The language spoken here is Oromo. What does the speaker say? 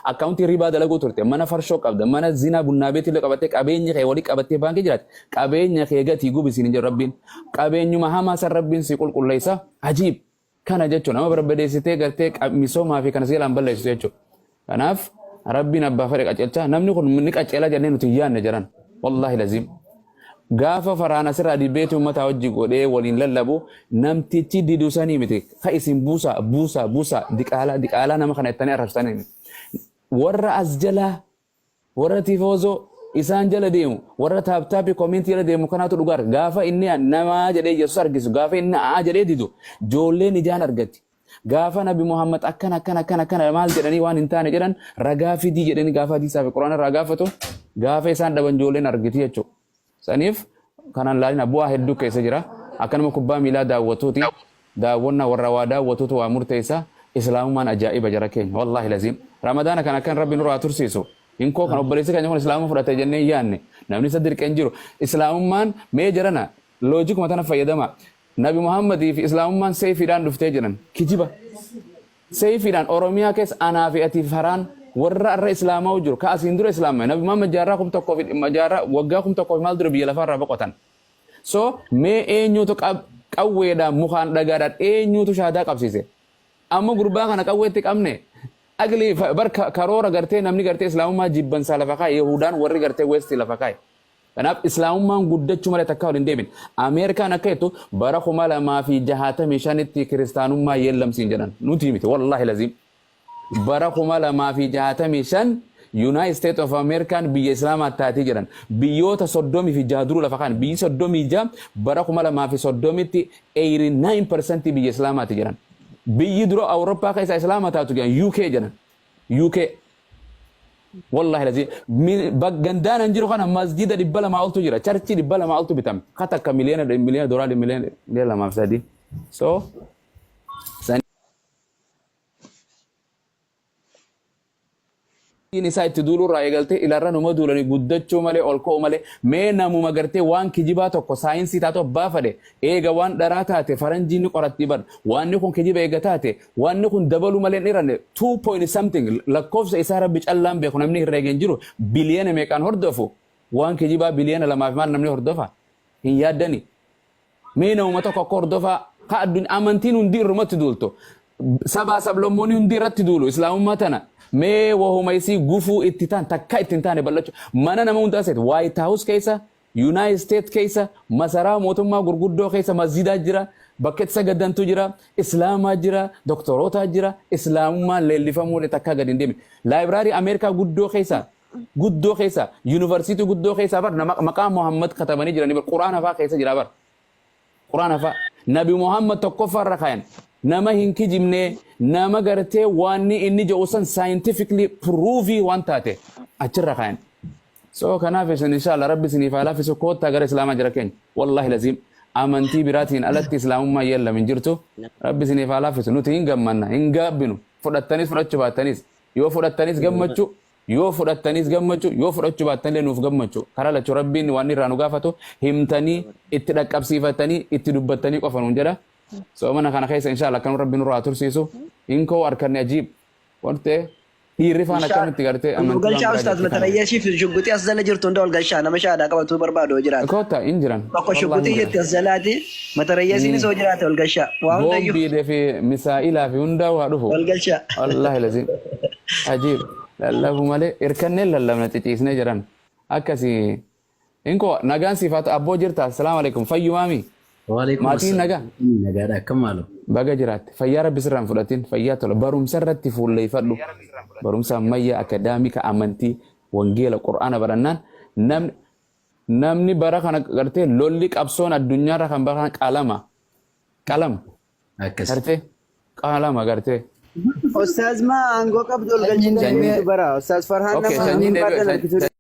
Akkaawuntii ribaa dalaguu turte, mana farshoo qabda, mana zinaa bunnaa beetii illee qabattee qabeenya kee walii qabattee baankii jiraate, qabeenya kee gatii gubi siin hin jedhu Rabbiin. Qabeenyuma hamaa san Rabbiin si qulqulleessa. Ajiib! Kana jechuun nama barbadeessitee gartee misoomaa fi kana si jalaan balleessitu jechuudha. Kanaaf Rabbiin abbaa fedhe qaceelcha. Namni kun ni qaceela jennee nuti hin yaadne jedhan. Wallaahi laziim. Gaafa faraan asirraa dibeetii uummataa hojii godhee waliin lallabu namtichi didu sanii miti. Ka isin buusaa buusaa buusaa diqaalaa diqaalaa nama kana jettanii arrabsitanii miti. Warra as jalaa Warra tifoozoo isaan jala deemu, warra taaptaappii koomeentii jala deemu kanaatu dhugaa arga. Gaafa inni namaa jedhee Yesuus argisu, gaafa inni a'aa jedhee didu, ijoolleen ijaan argatti. Gaafa Nabi Muhammad akkana akkana akkana akkana maal jedhanii waan hin taane jedhan ragaa fidii jedhanii gaafa hadiisaa fi quraana irraa gaafatu gaafa isaan dhaban ijoolleen argiti jechuudha. Saniif kanaan laalina bu'aa hedduu keessa jira. Akka nama kubbaa miilaa daawwatuuti. Daawwannaa warra waa daawwatuutu waa murteessa. Islaamummaan ajaa'iba jara keenya. Wallaahi laziim. Ramadaana kana akkan Rabbi nurraa tursiisu. Hinkoo kan obboleessi keenya kun islaamummaa fudhate jennee hin yaanne. Namni isa dirqe hin jiru. Islaamummaan mee jarana loojikuma tana fayyadamaa. Nabi Muhammadii fi islaamummaan seeyfiidhaan dhuftee jedhan. Kijiba. Seeyfiidhaan Oromiyaa keessa anaa fi ati faraan warra arra islaama'u jiru ka asiin dura islaama'e Nabi Muhammad jaarraa kum tokkoo fi dhimma jaarraa waggaa 1000 fi maal dura biyya lafaa irraa boqotan. So mee eenyuutu qawweedhaan mukaan dhagaadhaan eenyuutu shahaadaa qabsiise? Amma gurbaa kana qawweetti qabne aqlii bar karoora gartee namni gartee islaamummaa jibbansaa lafa kaa'e Yahudaan warri gartee West lafa kaa'e. Kanaaf Islaamummaan guddachuu malee takkaa ol hin deebine. Ameerikaan akka jettu bara 2065tti kiristaanummaa yeellamsiin jedhan. Nuti miti wallaahi laziim. Bara 2065 United States of American biyya Islaamaa taatii jedhan. Biyyoota 36 duruu lafa kaan biyyi 36 bara 2030tti 89% biyya Islaamaati jedhan. Biyyi dura Awurooppaa keessaa Islaama taatu jedhan UK jedhan. UK. Wallahi lazii gandaan an jiru kana masjida 200 oltu jira charchii 200 oltu bitame ka takka miliyoona miliyoona doolaari miliyoona 2 fi 3 so sanyiin isaa itti duuluu irraa eegaltee ilarra numa duulanii guddachuu malee ol ka'uu malee mee namuma gartee waan kijibaa tokko saayinsii taatu abbaa fadhe Eega waan dharaa taate faranjiin ni qorattii bar. Waanni kun kijiba eega taate waanni kun dabaluu malee hin dhiranne 2 point something lakkoofsa isaa rabbi callaan beeku namni herreege hin jiru biliyoona meeqaan hordofu waan kijibaa biliyoona lamaa fi maal namni hordofa hin yaaddani. Mee namuma tokko akka hordofaa ka addunyaa amantiin hundi irrumatti duultu sabaa sablommoonni hundi irratti duulu islaamummaa tana mee wahuma isii gufuu itti ta'an takka itti hin taane bal'achuu mana nama hundaa seet White House keessa United States keessa masaraa mootummaa gurguddoo keessa masjidaa jira, bakka itti sagadantu jira, islaamaa jira, doktorootaa jira, islaamummaan leellifamuu takkaa gadi hin deemne. Laayibraarii Ameerikaa guddoo keessa guddoo keessa yuunivarsiitii guddoo keessa bar maqaa Muhammad katabanii jiranii bar Qur'aana fa'aa keessa jira bar. Qur'aana fa'a. Nabi Muhammad tokkoffaa irra kaayan. Nama hin kijibne, nama gartee waanni inni jedhu san scientifically prove waan taate achirra kaayan. So kanaaf isin inshallah rabbi isiniif haa laaffisu koottaa gara islaamaa jira keenya. Wallahi laziim amantii biraatiin alatti islaamummaa yeellam hin jirtu. Rabbi isiniif haa laaffisu nuti hin gammanna hin gaabbinu fudhattanis fudhachuu baattanis yoo fudhattanis gammachuu Yoo fudhattanis gammachu, yoo fudhachuu baattanillee nuuf gammachu. Karaa lachuu Rabbiin waan irraa nu gaafatu himtanii, itti dhaqqabsiifattanii, itti dubbattanii qofa nuun jedha. Soomana kana keessa inshallah akkanuma Rabbi nurraa haa tursiisu. Hinkoo arkanne ajiib. Warte dhiirri faan akkamitti gartee Ol amantii waan galchaa biraa ustaaz jetti kana. matarayyeeshii fi shugguxii as jala jirtu hunda ol galchaa nama shahaadaa qabatuu barbaadu yoo jiraate. Kotta hin jiran. Tokko Wallahi hin shugguxii jiran. jetti as jalaati matarayyeesiinis yoo jiraate ol galchaa. Waa hundayyuu Boombiidee fi misaa'ilaa fi hundaa waa dhufu. ol galchaa. Wallahi lazim. Ajiib. Lallabu malee irkannee lallabna ciciisnee jedhan. Akkasi. Inko nagaan siif haa ta'u abboo jirta. Assalaamu alaikum. Fayyumaami. Waalaikum Maatiin assalam. nagaa. Nagaadha akkam maaloo? Baga jiraatte. Fayyaa rabbi sirraa hin fudhatin. Fayyaa tola. Barumsa irratti fuulleeffadhu. Barumsa ammayyaa akadaamika amantii wangeela qur'aana barannaan namni namni bara kana gartee lolli qabsoon addunyaarra kan bara kana qalama. Qalama. Akkas. Gartee qalama gartee. Ustaaz maa aangoo qabdu ol Sanyiin galchitanii Sanyii beektu bara. Ustaaz Farhaan okay nama sanyiin aangoo deebi'e baadhan argitu.